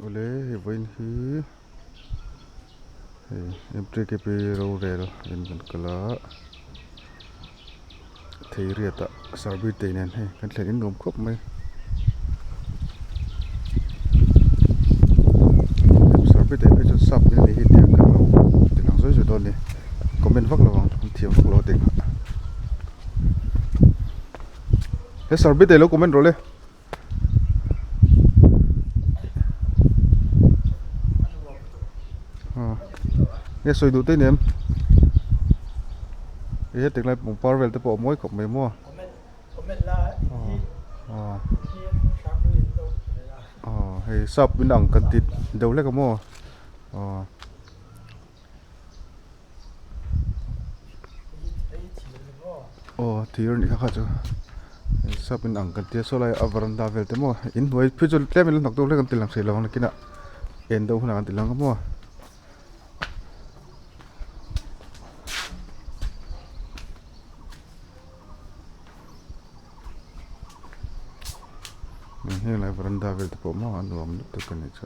Awle hei vawiin hi hei MTKP rorel in kan kal a Theiriat ah Sarbitei nen hei kan thlen in nuam khawp mai Sarbitei phei chuan sap in anih hi tih ang kan lo ti lang zawi zawi dawn a ni comment vak lo ang an thiam vak lo a tih nghah he Sarbitei lo comment rawh le. Nge sawi duh te nem i heti lai pangpar vel te pawh a mawi khawp mai maw aw hei sap in ang kan ti deuh hlek a maw aw. Aw thir anih kha kha chu sap in ang kan tia saw lai a varanda vel te maw in hnuai phei chu tlem in la hnawk deuh hlek an ti lang thei lo ang nakinah en deuh hunah kan ti lang ang maw. Heng lai varanda vel te pawh maw a nuam lutuk a nih chu.